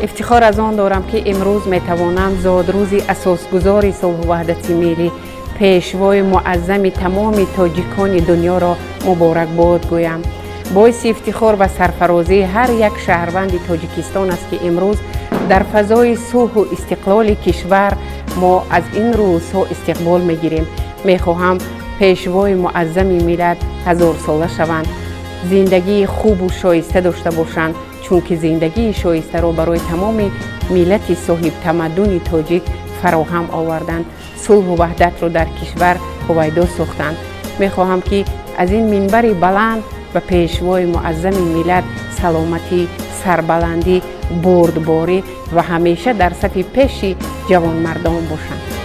Ифтихор аз он дорам, ки имрӯз метавонам зодрӯзи асосгузори сулҳу ваҳдати миллӣ, пешвои муаззами тамоми тоҷикони дунёро муборакбод гӯям. Боиси ифтихор ва сарфарозии ҳар як шаҳрванди Тоҷикистон аст, ки имрӯз дар фазои сулҳу истиқлоли кишвар мо аз ин рӯзҳо истиқбол мегирем. Мехоҳам пешвои муаззами миллат ҳазорсола шаванд, зиндагии хубу шоиста дошта бошанд, чунки зиндагии шоистаро барои тамоми миллати соҳибтамаддуни тоҷик фароҳам оварданд, сулҳу ваҳдатро дар кишвар ҳувайдо сохтанд. Мехоҳам, ки аз ин минбари баланд ба пешвои муаззами миллат саломатӣ, сарбаландӣ, бурдборӣ ва ҳамеша дар сафи пеши ҷавонмардон бошанд.